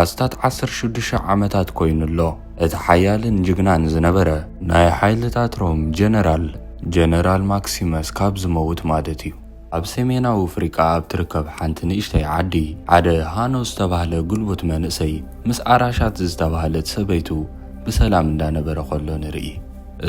ኣስታት ዓሰርተ ሽዱሽተ ዓመታት ኮይኑ ኣሎ። እቲ ሓያልን ጅግናን ዝነበረ ናይ ሓይልታት ሮም ጀነራል፣ ጀነራል ማክሲመስ ካብ ዝመውት ማለት እዩ። ኣብ ሰሜናዊ ኣፍሪቃ ኣብ ትርከብ ሓንቲ ንእሽተይ ዓዲ፣ ሓደ ሃኖ ዝተባህለ ጉልቡት መንእሰይ ምስ ኣራሻት ዝተባህለት ሰበይቱ ብሰላም እንዳነበረ ከሎ ንርኢ።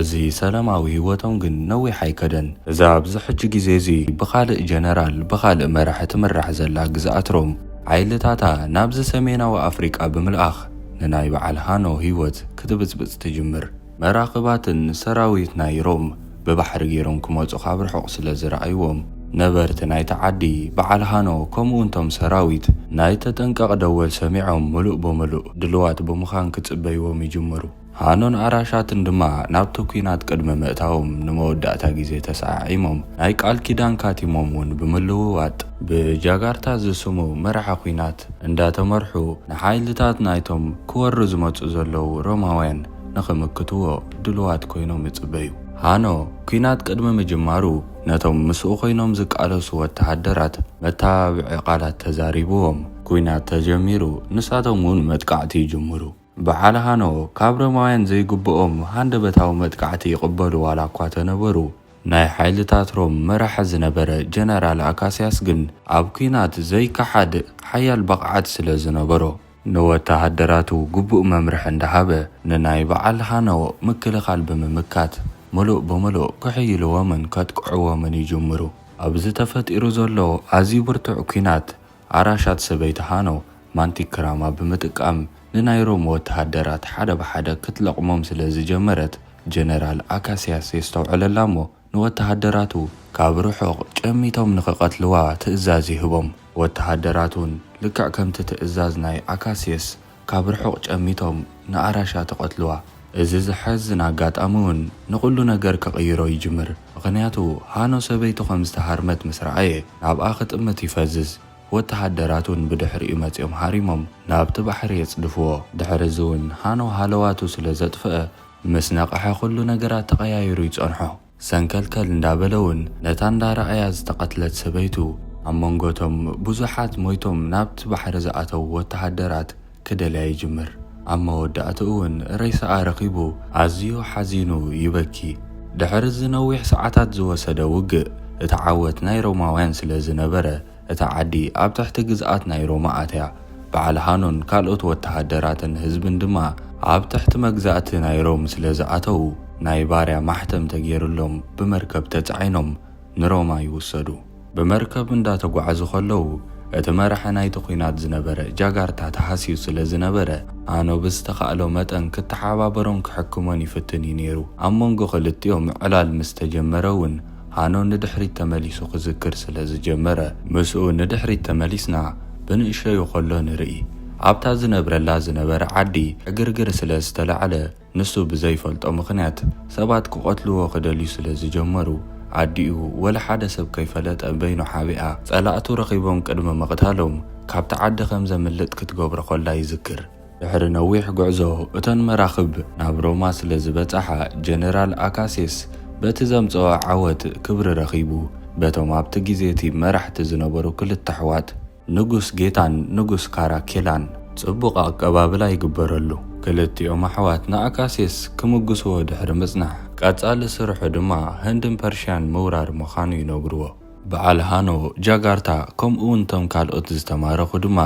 እዚ ሰላማዊ ህይወቶም ግን ነዊሕ ኣይከደን። እዛ ኣብዚ ሕጂ ግዜ እዚ ብኻልእ ጀነራል፣ ብኻልእ መራሒ ትምራሕ ዘላ ግዝኣት ሮም፣ ሓይልታታ ናብዚ ሰሜናዊ ኣፍሪቃ ብምልኣኽ፣ ንናይ በዓል ሃኖ ህይወት ክትብጽብጽ ትጅምር። መራኽባትን ሰራዊት ናይ ሮም ብባሕሪ ገይሮም ክመጹ ካብ ርሑቕ ስለ ዝረኣይዎም፣ ነበርቲ ናይቲ ዓዲ፣ በዓል ሃኖ ከምኡ እንቶም ሰራዊት ናይ ተጠንቀቕ ደወል ሰሚዖም ምሉእ ብምሉእ ድልዋት ብምዃን ክጽበይዎም ይጅምሩ። ሃኖን ኣራሻትን ድማ ናብቲ ኲናት ቅድሚ ምእታዎም ንመወዳእታ ግዜ ተሰዓዒሞም ናይ ቃል ኪዳን ካቲሞም እውን ብምልውዋጥ ብጃጋርታ ዝስሙ መራሒ ኲናት እንዳተመርሑ ንሓይልታት ናይቶም ክወሩ ዝመጹ ዘለዉ ሮማውያን ንኽምክትዎ ድልዋት ኮይኖም ይጽበዩ። ሃኖ ኲናት ቅድሚ ምጅማሩ ነቶም ምስኡ ኮይኖም ዝቃለሱ ወተሃደራት መተባብዒ ቃላት ተዛሪብዎም። ኲናት ተጀሚሩ፣ ንሳቶም እውን መጥቃዕቲ ይጅምሩ። በዓል ሃኖ ካብ ሮማውያን ዘይግብኦም ሃንደበታዊ መጥቃዕቲ ይቕበሉ ዋላ እኳ ተነበሩ፣ ናይ ሓይልታት ሮም መራሒ ዝነበረ ጀነራል ኣካስያስ ግን ኣብ ኲናት ዘይከሓድ ሓያል ብቕዓት ስለ ዝነበሮ፣ ንወተሃደራቱ ግቡእ መምርሒ እንዳሃበ፣ ንናይ በዓል ሃኖ ምክልኻል ብምምካት፣ ምሉእ ብምሉእ ክሕይልዎምን ከጥቅዕዎምን ይጅምሩ። ኣብዚ ተፈጢሩ ዘሎ ኣዝዩ ብርቱዕ ኲናት፣ ኣራሻት ሰበይቲ ሃኖ ማንቲክራማ ብምጥቃም ንናይ ሮም ወተሃደራት ሓደ ብሓደ ክትለቕሞም ስለ ዝጀመረት፣ ጀነራል ኣካስያስ የስተውዕለላ እሞ፣ ንወተሃደራቱ ካብ ርሑቕ ጨሚቶም ንኽቐትልዋ ትእዛዝ ይህቦም። ወተሃደራት እውን ልክዕ ከምቲ ትእዛዝ ናይ ኣካስየስ ካብ ርሑቕ ጨሚቶም ንኣራሻት ይቐትልዋ። እዚ ዘሐዝን ኣጋጣሚ እውን ንኹሉ ነገር ክቕይሮ ይጅምር። ምኽንያቱ፣ ሃኖ ሰበይቱ ከም ዝተሃርመት ምስ ረኣየ፣ ናብኣ ክጥምት ይፈዝዝ። ወተሃደራት እውን ብድሕሪኡ መጺኦም ሃሪሞም ናብቲ ባሕሪ የጽድፍዎ። ድሕሪ እዚ እውን ሃኖ ሃለዋቱ ስለ ዘጥፍአ፣ ምስ ነቕሐ ኩሉ ነገራት ተቐያይሩ ይጸንሖ። ሰንከልከል እንዳበለ እውን ነታ እንዳረኣያ ዝተቐትለት ሰበይቱ፣ ኣብ መንጎቶም ብዙሓት ሞይቶም ናብቲ ባሕሪ ዝኣተዉ ወተሃደራት ክደልያ ይጅምር። ኣብ መወዳእትኡ እውን ሬሳኣ ረኺቡ ኣዝዩ ሓዚኑ ይበኪ። ድሕሪ እዚ ነዊሕ ሰዓታት ዝወሰደ ውግእ፣ እቲ ዓወት ናይ ሮማውያን ስለ ዝነበረ፣ እታ ዓዲ ኣብ ትሕቲ ግዝኣት ናይ ሮማ ኣትያ። በዓል ሃኖን ካልኦት ወተሃደራትን ህዝብን ድማ ኣብ ትሕቲ መግዛእቲ ናይ ሮም ስለ ዝኣተዉ፣ ናይ ባርያ ማሕተም ተገይሩሎም ብመርከብ ተጻዒኖም ንሮማ ይውሰዱ። ብመርከብ እንዳተጓዓዙ ከለዉ፣ እቲ መራሒ ናይቲ ኲናት ዝነበረ ጃጋርታ ተሃስዩ ስለ ዝነበረ፣ ሃኖ ብዝተኻእሎ መጠን ክተሓባበሮን ክሕክሞን ይፍትን እዩ ነይሩ። ኣብ መንጎ ክልቲኦም ዕላል ምስ ተጀመረ እውን፣ ሃኖ ንድሕሪት ተመሊሱ ክዝክር ስለ ዝጀመረ፣ ምስኡ ንድሕሪት ተመሊስና ብንእሸዩ ከሎ ንርኢ። ኣብታ ዝነብረላ ዝነበረ ዓዲ ዕግርግር ስለ ዝተላዕለ፣ ንሱ ብዘይፈልጦ ምኽንያት ሰባት ክቐትልዎ ክደልዩ ስለ ዝጀመሩ፣ ኣዲኡ ወላ ሓደ ሰብ ከይፈለጠ በይኑ ሓቢኣ፣ ጸላእቱ ረኺቦም ቅድሚ ምቕታሎም ካብቲ ዓዲ ከም ዘምልጥ ክትገብሮ ከላ ይዝክር። ድሕሪ ነዊሕ ጉዕዞ፣ እተን መራኽብ ናብ ሮማ ስለ ዝበጻሓ፣ ጀነራል ኣካሴስ በቲ ዘምጽኦ ዓወት ክብሪ ረኺቡ፣ በቶም ኣብቲ ግዜ እቲ መራሕቲ ዝነበሩ ክልተ ኣሕዋት፣ ንጉስ ጌታን ንጉስ ካራኬላን፣ ጽቡቕ ኣቀባብላ ይግበረሉ። ክልቲኦም ኣሕዋት ንኣካሴስ ክምጉስዎ ድሕሪ ምጽናሕ፣ ቀጻሊ ስርሑ ድማ ህንድን ፐርሽያን ምውራር ምዃኑ ይነግርዎ። በዓል ሃኖ፣ ጃጋርታ፣ ከምኡ እውን እቶም ካልኦት ዝተማረኹ ድማ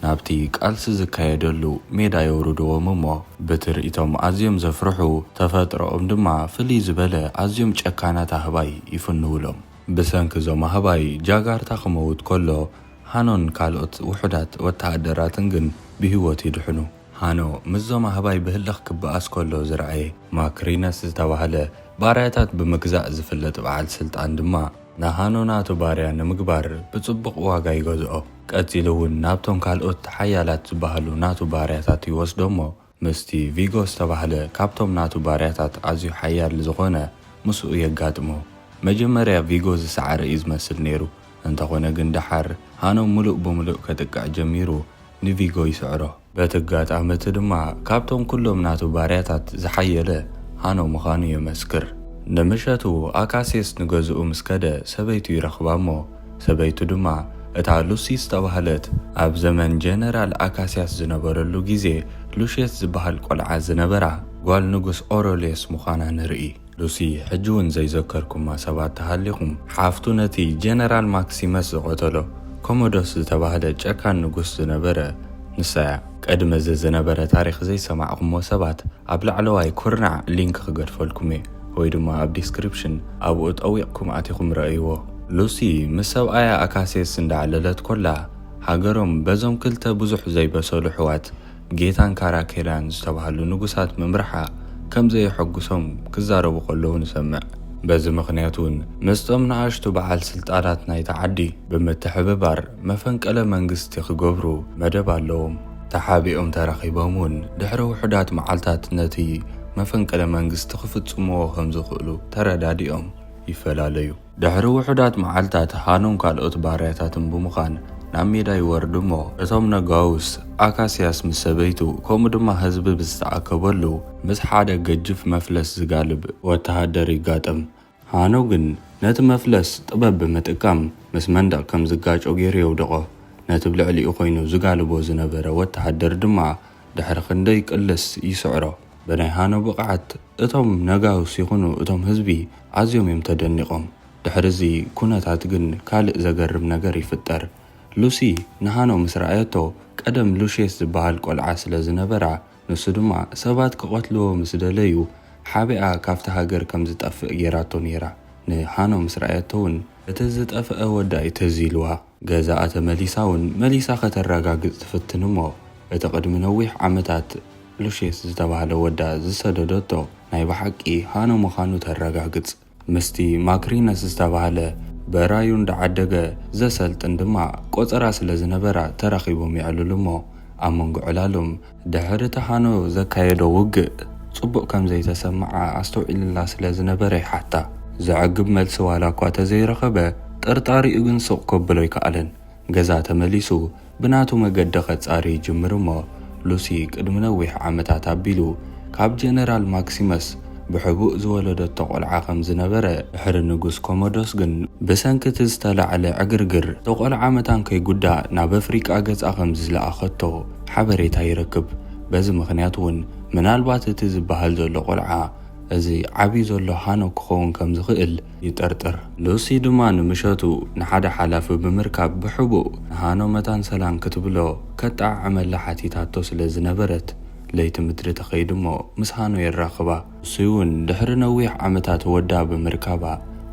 ናብቲ ቃልሲ ዝካየደሉ ሜዳ የውርድዎም እሞ፣ ብትርኢቶም ኣዝዮም ዘፍርሑ፣ ተፈጥሮኦም ድማ ፍልይ ዝበለ ኣዝዮም ጨካናት ኣህባይ ይፍንውሎም። ብሰንኪ እዞም ኣህባይ ጃጋርታ ክመውት ከሎ፣ ሃኖን ካልኦት ውሑዳት ወተሃደራትን ግን ብህይወት ይድሕኑ። ሃኖ ምስዞም ኣህባይ ብህልኽ ክበኣስ ከሎ ዝረኣየ ማክሪነስ ዝተባህለ ባርያታት ብምግዛእ ዝፍለጥ በዓል ስልጣን ድማ፣ ንሃኖ ናቱ ባርያ ንምግባር ብጽቡቕ ዋጋ ይገዝኦ። ቀጺሉ እውን ናብቶም ካልኦት ሓያላት ዝበሃሉ ናቱ ባርያታት ይወስዶ እሞ፣ ምስቲ ቪጎ ዝተባህለ ካብቶም ናቱ ባርያታት ኣዝዩ ሓያል ዝኾነ ምስኡ የጋጥሞ። መጀመርያ ቪጎ ዝሰዓረ እዩ ዝመስል ነይሩ። እንተኾነ ግን ደሓር ሃኖ ምሉእ ብምሉእ ከጥቅዕ ጀሚሩ ንቪጎ ይስዕሮ። በቲ ኣጋጣሚ እቲ ድማ ካብቶም ኩሎም ናቱ ባርያታት ዝሓየለ ሃኖ ምዃኑ የመስክር። ንምሸቱ ኣካሴስ ንገዝኡ ምስ ከደ ሰበይቱ ይረኽባ እሞ፣ ሰበይቱ ድማ እታ ሉሲ ዝተባህለት ኣብ ዘመን ጀነራል ኣካስያስ ዝነበረሉ ግዜ ሉሽየስ ዝበሃል ቆልዓ ዝነበራ ጓል ንጉስ ኦሮልዮስ ምዃና ንርኢ። ሉሲ ሕጂ እውን ዘይዘከርኩማ ሰባት ተሃሊኹም፣ ሓፍቱ ነቲ ጀነራል ማክሲመስ ዝቐተሎ ኮሞዶስ ዝተባህለ ጨካን ንጉስ ዝነበረ ንሳ እያ። ቅድሚ እዚ ዝነበረ ታሪኽ ዘይሰማዕኩሞ ሰባት ኣብ ላዕለዋይ ኩርናዕ ሊንክ ክገድፈልኩም እየ፣ ወይ ድማ ኣብ ዲስክሪፕሽን ኣብኡ ጠዊቕኩም ኣቲኹም ረእይዎ። ሉሲ ምስ ሰብኣያ ኣካሴስ እንዳዕለለት ኮላ፣ ሃገሮም በዞም ክልተ ብዙሕ ዘይበሰሉ ኣሕዋት ጌታን ካራኬላን ዝተባህሉ ንጉሳት ምምርሓ ከም ዘየሐጉሶም ክዛረቡ ከለዉ ንሰምዕ። በዚ ምኽንያት እውን ምስቶም ንኣሽቱ በዓል ስልጣናት ናይታ ዓዲ ብምትሕብባር መፈንቅለ መንግስቲ ክገብሩ መደብ ኣለዎም። ተሓቢኦም ተራኺቦም እውን ድሕሪ ውሑዳት መዓልታት ነቲ መፈንቅለ መንግስቲ ክፍጽምዎ ከም ዝኽእሉ ተረዳዲኦም ይፈላለዩ። ድሕሪ ውሑዳት መዓልታት ሃኖን ካልኦት ባርያታትን ብምዃን ናብ ሜዳ ይወርዱ እሞ፣ እቶም ነጋውስ ኣካስያስ ምስ ሰበይቱ ከምኡ ድማ ህዝቢ ብዝተኣከበሉ ምስ ሓደ ገጅፍ መፍለስ ዝጋልብ ወተሃደር ይጋጠም። ሃኖ ግን ነቲ መፍለስ ጥበብ ብምጥቃም ምስ መንደቕ ከም ዝጋጮ ገይሩ የውድቖ። ነቲ ብልዕሊኡ ኮይኑ ዝጋልቦ ዝነበረ ወተሃደር ድማ ድሕሪ ክንደይ ቅልስ ይስዕሮ። ብናይ ሃኖ ብቕዓት እቶም ነጋውስ ይኹኑ እቶም ህዝቢ ኣዝዮም እዮም ተደኒቖም። ድሕሪ እዚ ኩነታት ግን ካልእ ዘገርም ነገር ይፍጠር። ሉሲ ንሃኖ ምስ ረኣየቶ፣ ቀደም ሉሽየስ ዝበሃል ቆልዓ ስለ ዝነበራ፣ ንሱ ድማ ሰባት ክቐትልዎ ምስ ደለዩ ሓቢኣ ካብቲ ሃገር ከም ዝጠፍእ ጌራቶ ነይራ። ንሃኖ ምስ ረኣየቶ እውን እቲ ዝጠፍአ ወዳ እዩ ትዝ ኢልዋ። ገዛኣ ተመሊሳ እውን መሊሳ ከተረጋግጽ ትፍትን እሞ፣ እቲ ቅድሚ ነዊሕ ዓመታት ሉሽየስ ዝተባህለ ወዳ ዝሰደደቶ ናይ ብሓቂ ሃኖ ምዃኑ ተረጋግጽ። ምስቲ ማክሪነስ ዝተባህለ በራዩ እንዳዓደገ ዘሰልጥን ድማ ቆጸራ ስለ ዝነበራ ተራኺቦም የዕልሉ እሞ፣ ኣብ መንጎ ዕላሎም ድሕሪ እቲ ሃኖ ዘካየዶ ውግእ ጽቡቕ ከም ዘይተሰምዓ ኣስተውዒልላ ስለ ዝነበረ ይሓታ። ዘዕግብ መልሲ ዋላ እኳ ተዘይረኸበ፣ ጠርጣሪኡ ግን ስቕ ከብሎ ኣይከኣለን። ገዛ ተመሊሱ ብናቱ መገዲ ከጻሪ ይጅምር እሞ፣ ሉሲ ቅድሚ ነዊሕ ዓመታት ኣቢሉ ካብ ጀነራል ማክሲመስ ብሕቡእ ዝወለደቶ ቆልዓ ከም ዝነበረ፣ ድሕሪ ንጉስ ኮሞዶስ ግን ብሰንኪ እቲ ዝተላዕለ ዕግርግር እቲ ቆልዓ መታን ከይጉዳእ ናብ ኣፍሪቃ ገጻ ከም ዝለኣኸቶ ሓበሬታ ይረክብ። በዚ ምኽንያት እውን ምናልባት እቲ ዝበሃል ዘሎ ቆልዓ እዚ ዓብዩ ዘሎ ሃኖ ክኸውን ከም ዝኽእል ይጠርጥር። ሉሲ ድማ ንምሸቱ ንሓደ ሓላፊ ብምርካብ ብሕቡእ ንሃኖ መታን ሰላም ክትብሎ ከጠዓዕመላ ሓቲታቶ ስለ ዝነበረት፣ ለይቲ ምድሪ ትኸይድ እሞ ምስ ሃኖ የራኽባ። እሱ እውን ድሕሪ ነዊሕ ዓመታት ወዳ ብምርካባ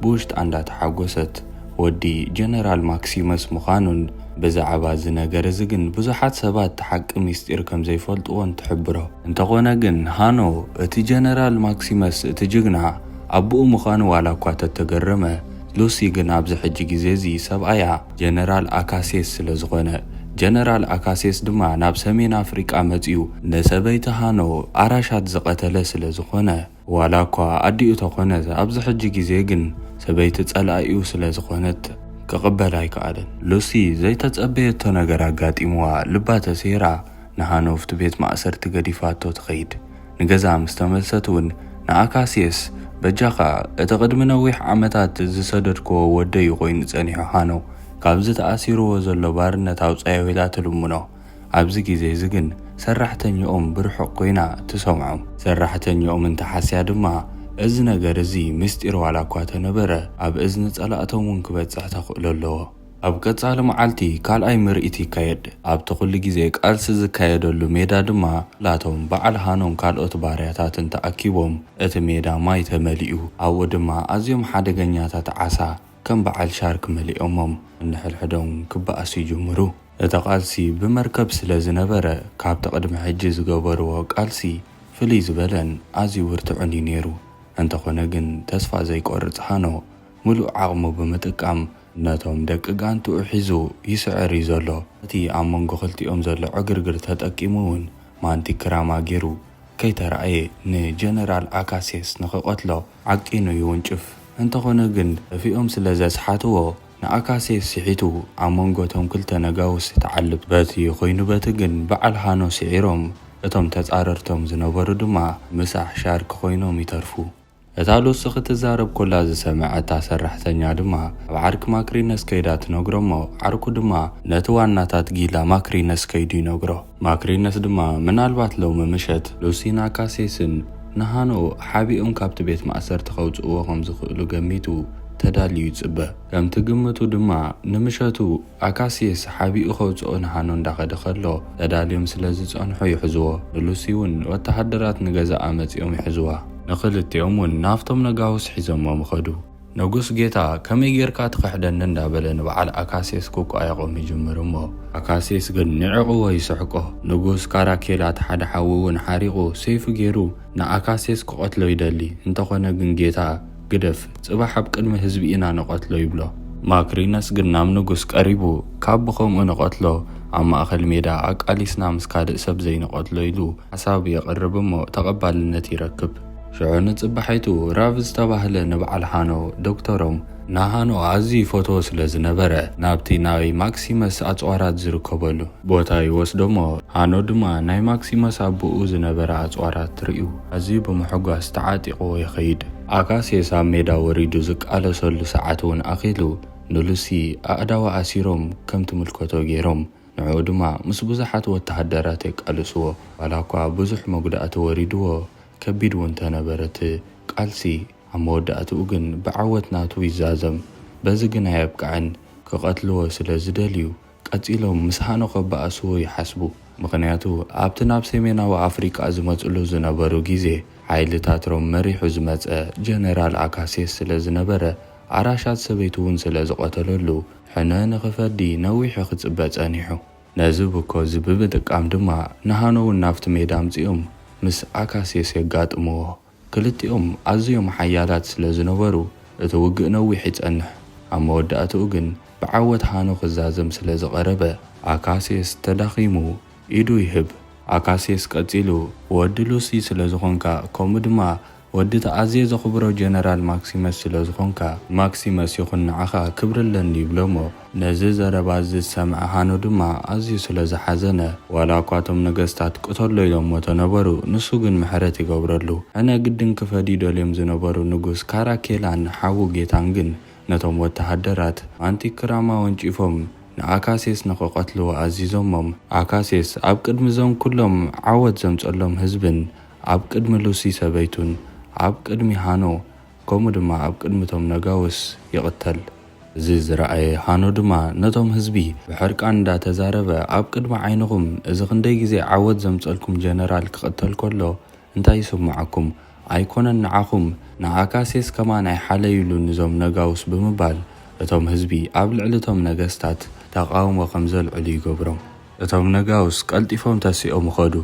ብውሽጣ እንዳተሓጎሰት፣ ወዲ ጀነራል ማክሲመስ ምዃኑን ብዛዕባ እዚ ነገር እዚ ግን ብዙሓት ሰባት እቲ ሓቂ ምስጢር ከም ዘይፈልጥዎን ትሕብሮ። እንተኾነ ግን ሃኖ እቲ ጀነራል ማክሲመስ እቲ ጅግና ኣቦኡ ምዃኑ ዋላ እኳ ተተገረመ፣ ሉሲ ግን ኣብዚ ሕጂ ግዜ እዚ ሰብኣያ ጀነራል ኣካሴስ ስለ ዝኾነ፣ ጀነራል ኣካሴስ ድማ ናብ ሰሜን ኣፍሪቃ መጺኡ ንሰበይቲ ሃኖ ኣራሻት ዝቐተለ ስለ ዝኾነ፣ ዋላ እኳ ኣዲኡ ተኾነት፣ ኣብዚ ሕጂ ግዜ ግን ሰበይቲ ጸላኢኡ ስለ ዝኾነት ክቕበል ኣይከኣለን። ሉሲ ዘይተጸበየቶ ነገር ኣጋጢምዋ ልባ ተሰይራ ንሃኖ ኣብቲ ቤት ማእሰርቲ ገዲፋቶ ትኸይድ። ንገዛ ምስ ተመልሰት እውን ንኣካሲየስ፣ በጃኻ እቲ ቅድሚ ነዊሕ ዓመታት ዝሰደድክዎ ወደይ ኮይኑ ጸኒሑ ሃኖ፣ ካብዚ ተኣሲርዎ ዘሎ ባርነት ኣውጻዮ ኢላ ትልምኖ። ኣብዚ ግዜ እዚ ግን ሰራሕተኛኦም ብርሑቕ ኮይና ትሰምዖም። ሰራሕተኛኦም እንተሓስያ ድማ፣ እዚ ነገር እዚ ምስጢር ዋላ እኳ ተነበረ፣ ኣብ እዝኒ ጸላእቶም እውን ክበጽሕ ተኽእሎ ኣለዎ። ኣብ ቀጻሊ መዓልቲ ካልኣይ ምርኢት ይካየድ። ኣብቲ ኩሉ ግዜ ቃልሲ ዝካየደሉ ሜዳ ድማ፣ ላቶም በዓል ሃኖን ካልኦት ባርያታትን ተኣኪቦም፣ እቲ ሜዳ ማይ ተመሊኡ። ኣብኡ ድማ ኣዝዮም ሓደገኛታት ዓሳ ከም በዓል ሻርክ መሊኦሞም፣ እንሕድሕዶም ክበኣሱ ይጅምሩ። እቲ ቃልሲ ብመርከብ ስለ ዝነበረ፣ ካብቲ ቅድሚ ሕጂ ዝገበርዎ ቃልሲ ፍልይ ዝበለን ኣዝዩ ብርቱዕን እዩ ነይሩ። እንተኾነ ግን፣ ተስፋ ዘይቆርጽ ሃኖ፣ ምሉእ ዓቕሙ ብምጥቃም፣ ነቶም ደቂ ጋንትኡ ሒዙ ይስዕር እዩ ዘሎ። እቲ ኣብ መንጎ ክልቲኦም ዘሎ ዕግርግር ተጠቂሙ እውን፣ ማንቲክ ክራማ ገይሩ ከይተራእየ ንጀነራል ኣካሴስ ንኽቐትሎ ዓቂኑ ይውንጭፍ። እንተኾነ ግን፣ ጠፊኦም ስለ ዘስሓትዎ፣ ንኣካሴስ ስሒቱ ኣብ መንጎ እቶም ክልተ ነጋውስ ተዓልብ። በቲ ኮይኑ በቲ ግን፣ በዓል ሃኖ ስዒሮም፣ እቶም ተጻረርቶም ዝነበሩ ድማ ምሳሕ ሻርክ ኮይኖም ይተርፉ። እታ ሉሲ ክትዛረብ ኮላ ዝሰምዐ እታ ሰራሕተኛ ድማ ኣብ ዓርኪ ማክሪነስ ከይዳ ትነግሮ እሞ፣ ዓርኩ ድማ ነቲ ዋናታት ጊላ ማክሪነስ ከይዱ ይነግሮ። ማክሪነስ ድማ ምናልባት ሎሚ ምሸት ሉሲን ኣካሴስን ንሃኖ ሓቢኦም ካብቲ ቤት ማእሰርቲ ከውጽእዎ ከም ዝኽእሉ ገሚቱ ተዳልዩ ይጽበ። ከምቲ ግምቱ ድማ ንምሸቱ ኣካሲየስ ሓቢኡ ከውጽኦ ንሃኖ እንዳኸደ ከሎ ተዳልዮም ስለ ዝጸንሑ ይሕዝዎ። ንሉሲ እውን ወተሃደራት ንገዛኣ መጺኦም ይሕዝዋ። ንኽልቲኦም እውን ናብቶም ነጋውስ ሒዞሞም ይኸዱ። ንጉስ ጌታ ከመይ ጌርካ ትኽሕደኒ እንዳበለ ንበዓል ኣካሲየስ ክቋየቖም ይጅምር እሞ ኣካሲየስ ግን ንዕቕዎ ይስሕቆ። ንጉስ ካራኬላ እቲ ሓደ ሓዊ እውን ሓሪቑ ሰይፉ ገይሩ ንኣካሲየስ ክቐትሎ ይደሊ። እንተኾነ ግን ጌታ ግደፍ፣ ጽባሕ ኣብ ቅድሚ ህዝቢ ኢና ንቐትሎ ይብሎ። ማክሪነስ ግን ናብ ንጉስ ቀሪቡ ካብ ብኸምኡ ንቐትሎ ኣብ ማእኸል ሜዳ ኣቃሊስና ምስ ካልእ ሰብ ዘይንቐትሎ ኢሉ ሓሳብ የቕርብ እሞ ተቐባልነት ይረክብ። ሽዑ ንጽባሒቱ ራቭ ዝተባህለ ንበዓል ሃኖ ዶክተሮም ንሃኖ ኣዝዩ ይፈትዎ ስለ ዝነበረ ናብቲ ናይ ማክሲመስ ኣጽዋራት ዝርከበሉ ቦታ ይወስዶ እሞ ሃኖ ድማ ናይ ማክሲመስ ኣቦኡ ዝነበረ ኣጽዋራት ርእዩ ኣዝዩ ብምሕጓስ ተዓጢቕዎ ይኸይድ። ኣካሴስ ኣብ ሜዳ ወሪዱ ዝቃለሰሉ ሰዓት እውን ኣኺሉ ንሉሲ ኣእዳዋ ኣሲሮም ከም ትምልከቶ ገይሮም ንዕኡ ድማ ምስ ብዙሓት ወተሃደራት የቃልስዎ። ዋላ እኳ ብዙሕ መጉዳእቲ ወሪድዎ ከቢድ እውን ተነበረ እቲ ቃልሲ ኣብ መወዳእትኡ ግን ብዓወት ናቱ ይዛዘም። በዚ ግን ኣየብቅዐን። ክቐትልዎ ስለ ዝደልዩ ቀጺሎም ምስ ሃኖ ከባእስዎ ይሓስቡ። ምኽንያቱ ኣብቲ ናብ ሰሜናዊ ኣፍሪቃ ዝመጽሉ ዝነበሩ ግዜ ሓይልታት ሮም መሪሑ ዝመጸ ጀነራል ኣካሴስ ስለ ዝነበረ ኣራሻት ሰበይቱ እውን ስለ ዝቐተለሉ ሕነ ንኽፈዲ ነዊሑ ክጽበ ጸኒሑ። ነዚ ብኮ እዚ ብምጥቃም ድማ ንሃኖ እውን ናብቲ ሜዳ ኣምጺኦም ምስ ኣካሴስ የጋጥምዎ። ክልቲኦም ኣዝዮም ሓያላት ስለ ዝነበሩ እቲ ውግእ ነዊሕ ይጸንሕ። ኣብ መወዳእትኡ ግን ብዓወት ሃኖ ክዛዘም ስለ ዝቐረበ ኣካሴስ ተዳኺሙ ኢዱ ይህብ። ኣካሴስ ቀጺሉ ወዲ ሉሲ ስለ ዝኾንካ ከምኡ ድማ ወዲ እቲ ኣዝየ ዘኽብሮ ጀነራል ማክሲመስ ስለ ዝኾንካ ማክሲመስ ይኹን ንዓኻ ክብሪ ኣለኒ ይብሎ እሞ ነዚ ዘረባ እዚ ዝሰምዐ ሃኖ ድማ ኣዝዩ ስለ ዝሓዘነ ዋላ እኳ እቶም ነገስታት ቅተሎ ኢሎሞ ተነበሩ ንሱ ግን ምሕረት ይገብረሉ። ሕነ ግድን ክፈድዩ ደልዮም ዝነበሩ ንጉስ ካራኬላን ሓዉ ጌታን ግን ነቶም ወተሃደራት ማንቲክራማ ወንጪፎም ንኣካሴስ ንኽቐትልዎ ኣዚዞሞም። ኣካሴስ ኣብ ቅድሚ እዞም ኩሎም ዓወት ዘምጸሎም ህዝብን ኣብ ቅድሚ ሉሲ ሰበይቱን ኣብ ቅድሚ ሃኖ ከምኡ ድማ ኣብ ቅድሚ እቶም ነጋውስ ይቕተል። እዚ ዝረኣየ ሃኖ ድማ ነቶም ህዝቢ ብሕርቃን እንዳተዛረበ ኣብ ቅድሚ ዓይንኹም እዚ ክንደይ ግዜ ዓወት ዘምጸልኩም ጀነራል ክቕተል ከሎ እንታይ ይስምዓኩም? ኣይኮነን ንዓኹም ንኣካሴስ ከማን ኣይሓለዩሉን እዞም ነጋውስ ብምባል እቶም ህዝቢ ኣብ ልዕሊ እቶም ነገስታት ተቓውሞ ከም ዘልዕሉ ይገብሮም። እቶም ነጋውስ ቀልጢፎም ተሲኦም ይኸዱ።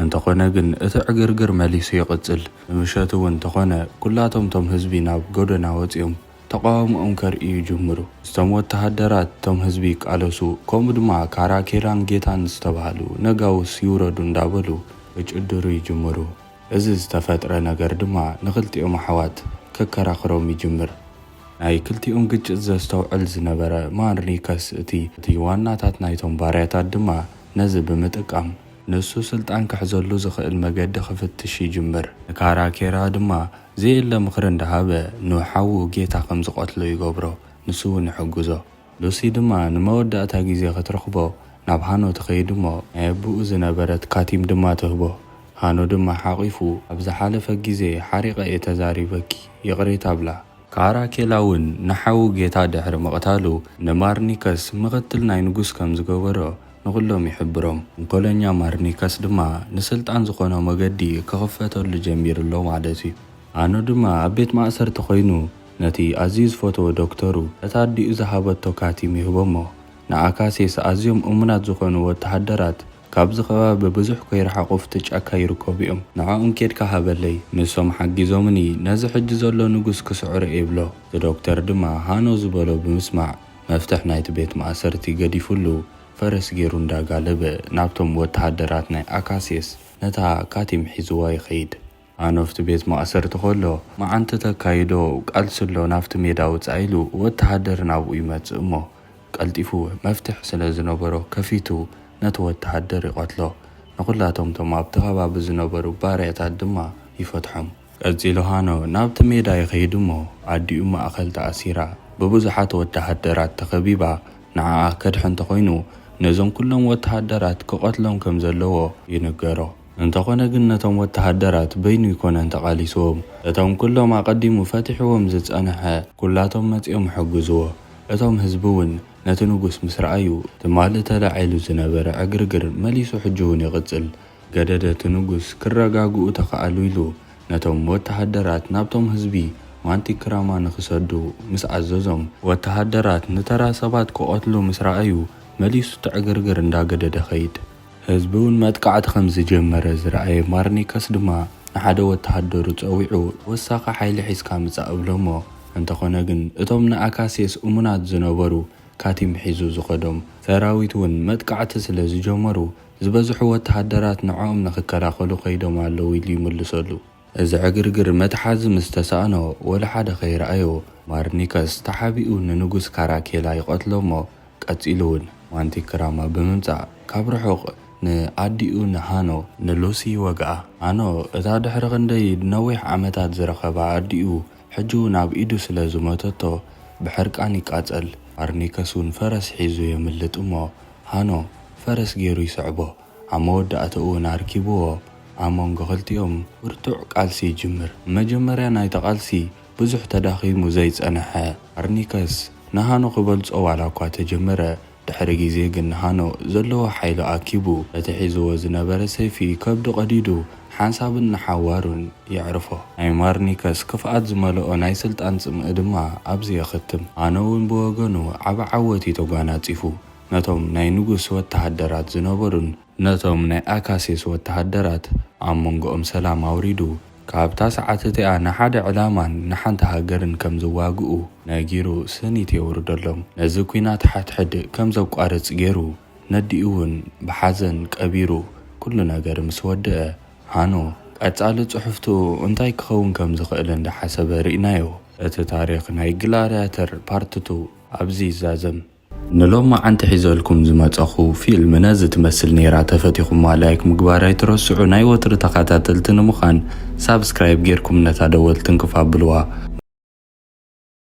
እንተኾነ ግን እቲ ዕግርግር መሊሱ ይቕጽል። ንምሸት እውን እንተኾነ ኩላቶም እቶም ህዝቢ ናብ ጎደና ወጺኦም ተቓውሞኦም ከርእዩ ይጅምሩ። ምስቶም ወተሃደራት እቶም ህዝቢ ይቃለሱ፣ ከምኡ ድማ ካራኬላን ጌታን ዝተባህሉ ነጋውስ ይውረዱ እንዳበሉ ክጭድሩ ይጅምሩ። እዚ ዝተፈጥረ ነገር ድማ ንኽልቲኦም ኣሕዋት ከከራኽሮም ይጅምር። ናይ ክልቲኦም ግጭት ዘስተውዕል ዝነበረ ማርኒከስ እቲ እቲ ዋናታት ናይቶም ባርያታት ድማ ነዚ ብምጥቃም ንሱ ስልጣን ክሕዘሉ ዝኽእል መገዲ ክፍትሽ ይጅምር። ንካራኬራ ድማ ዘየለ ምኽሪ እንዳሃበ ንሓዉ ጌታ ከም ዝቐትሎ ይገብሮ። ንሱ እውን ይሕግዞ። ሉሲ ድማ ንመወዳእታ ግዜ ክትረኽቦ ናብ ሃኖ ትኸይድ እሞ ናይ ኣቦኡ ዝነበረት ካቲም ድማ ትህቦ። ሃኖ ድማ ሓቒፉ ኣብ ዝሓለፈ ግዜ ሓሪቐ እየ ተዛሪበኪ ይቕሬታ ብላ። ካራኬላ እውን ንሓዉ ጌታ ድሕሪ ምቕታሉ ንማርኒከስ ምኽትል ናይ ንጉስ ከም ዝገበሮ ንኹሎም ይሕብሮም። እንኮለኛ ማርኒከስ ድማ ንስልጣን ዝኾኖ መገዲ ክኽፈተሉ ጀሚሩ ኣሎ ማለት እዩ። ሃኖ ድማ ኣብ ቤት ማእሰርቲ ኮይኑ ነቲ ኣዝዩ ዝፈትዎ ዶክተሩ እታ ኣዲኡ ዝሃበቶ ካቲም ይህቦ እሞ ንኣካሴስ ኣዝዮም እሙናት ዝኾኑ ወተሃደራት ካብዚ ከባቢ ብዙሕ ከይረሓቑ ኣብቲ ጫካ ይርከቡ እዮም። ንዕኦም ኬድካ ሃበለይ፣ ንሶም ሓጊዞምኒ ነዚ ሕጂ ዘሎ ንጉስ ክስዕሮ እየ ይብሎ። እቲ ዶክተር ድማ ሃኖ ዝበሎ ብምስማዕ መፍትሕ ናይቲ ቤት ማእሰርቲ ገዲፉሉ ፈረስ ገይሩ እንዳጋለበ ናብቶም ወተሃደራት ናይ ኣካሴስ ነታ ካቲም ሒዝዋ ይኸይድ። ኣኖፍቲ ቤት ማእሰርቲ ከሎ መዓንቲ ተካይዶ ቃልሲ ኣሎ ናብቲ ሜዳ ውጻእ ኢሉ ወተሃደር ናብኡ ይመጽእ እሞ ቀልጢፉ መፍትሕ ስለ ዝነበሮ ከፊቱ ነቲ ወተሃደር ይቐትሎ። ንኹላቶም እቶም ኣብቲ ከባቢ ዝነበሩ ባርያታት ድማ ይፈትሖም። ቀጺሉ ሃኖ ናብቲ ሜዳ ይኸይድ እሞ ኣዲኡ ማእኸል ተኣሲራ ብብዙሓት ወተሃደራት ተኸቢባ ንዓኣ ከድሕን ተኾይኑ ነዞም ኩሎም ወተሃደራት ክቐትሎም ከም ዘለዎ ይንገሮ። እንተኾነ ግን ነቶም ወተሃደራት በይኑ ይኮነን ተቓሊስዎም። እቶም ኩሎም ኣቐዲሙ ፈቲሕዎም ዝጸንሐ ኩላቶም መጺኦም ሕግዝዎ። እቶም ህዝቢ እውን ነቲ ንጉስ ምስ ረኣዩ ትማሊ ተላዒሉ ዝነበረ ዕግርግር መሊሱ ሕጂ እውን ይቕጽል። ገደደ እቲ ንጉስ ክረጋግኡ ተኻእሉ ኢሉ ነቶም ወተሃደራት ናብቶም ህዝቢ ማንቲክራማ ንኽሰዱ ምስ ኣዘዞም ወተሃደራት ንተራ ሰባት ክቐትሉ ምስ ረኣዩ መሊሱ እቲ ዕግርግር እንዳገደደ ኸይድ። ህዝቢ እውን መጥቃዕቲ ከም ዝጀመረ ዝረኣየ ማርኒከስ ድማ ንሓደ ወተሃደሩ ጸዊዑ ወሳኺ ሓይሊ ሒዝካ ምጻእ እብሎሞ። እንተኾነ ግን እቶም ንኣካሴስ እሙናት ዝነበሩ ካቲም ሒዙ ዝኸዶም ሰራዊት እውን መጥቃዕቲ ስለ ዝጀመሩ ዝበዝሑ ወተሃደራት ንዕኦም ንኽከላኸሉ ከይዶም ኣለዉ ኢሉ ይምልሰሉ። እዚ ዕግርግር መትሓዚ ምስ ተሳእኖ ወላ ሓደ ከይረኣዮ ማርኒከስ ተሓቢኡ ንንጉስ ካራኬላ ይቐትሎ እሞ ቀጺሉ እውን ማንቲክራማ ብምምጻእ ካብ ርሑቕ ንኣዲኡ ንሃኖ ንሉሲ ይወግኣ። ሃኖ እታ ድሕሪ ክንደይ ነዊሕ ዓመታት ዝረኸባ ኣዲኡ ሕጂ እውን ኣብ ኢዱ ስለ ዝሞተቶ ብሕርቃን ይቃጸል። ማርኒከስ እውን ፈረስ ሒዙ የምልጥ እሞ ሃኖ ፈረስ ገይሩ ይስዕቦ። ኣብ መወዳእትኡ እውን ኣርኪብዎ ኣብ መንጎ ክልቲኦም ብርቱዕ ቃልሲ ይጅምር። መጀመርያ ናይቲ ቃልሲ ብዙሕ ተዳኺሙ ዘይጸንሐ ማርኒከስ ንሃኖ ክበልጾ ዋላ እኳ ተጀመረ፣ ድሕሪ ግዜ ግን ንሃኖ ዘለዎ ሓይሉ ኣኪቡ ነቲ ሒዝዎ ዝነበረ ሰይፊ ከብዱ ቀዲዱ ሓንሳብን ንሓዋሩን የዕርፎ። ናይ ማርኒከስ ክፍኣት ዝመልኦ ናይ ስልጣን ጽምኢ ድማ ኣብዚ የኽትም። ሃኖ እውን ብወገኑ ዓቢ ዓወት እዩ ተጓናጺፉ። ነቶም ናይ ንጉስ ወተሃደራት ዝነበሩን ነቶም ናይ ኣካሴስ ወተሃደራት ኣብ መንጎኦም ሰላም ኣውሪዱ። ካብታ ሰዓት እቲኣ ንሓደ ዕላማን ንሓንቲ ሃገርን ከም ዝዋግኡ ነጊሩ ስኒት የውርደሎም። ነዚ ኲናት ሓድሕድ ከም ዘቋርጽ ገይሩ ነዲኡ እውን ብሓዘን ቀቢሩ። ኩሉ ነገር ምስ ወደአ ሃኖ ቀጻሊ ጽሑፍቱ እንታይ ክኸውን ከም ዝኽእል እንዳሓሰበ ርኢናዮ። እቲ ታሪኽ ናይ ግላድያተር ፓርት ቱ ኣብዚ ይዛዘም። ንሎማዓንቲ ሒዘልኩም ዝመጸኹ ፊልም ነዚ ትመስል ነይራ። ተፈቲኹማ ላይክ ምግባር ኣይትረስዑ። ናይ ወትሪ ተኸታተልቲ ንምዃን ሳብስክራይብ ጌርኩም ነታ ደወል ትንክፍ ኣብልዋ።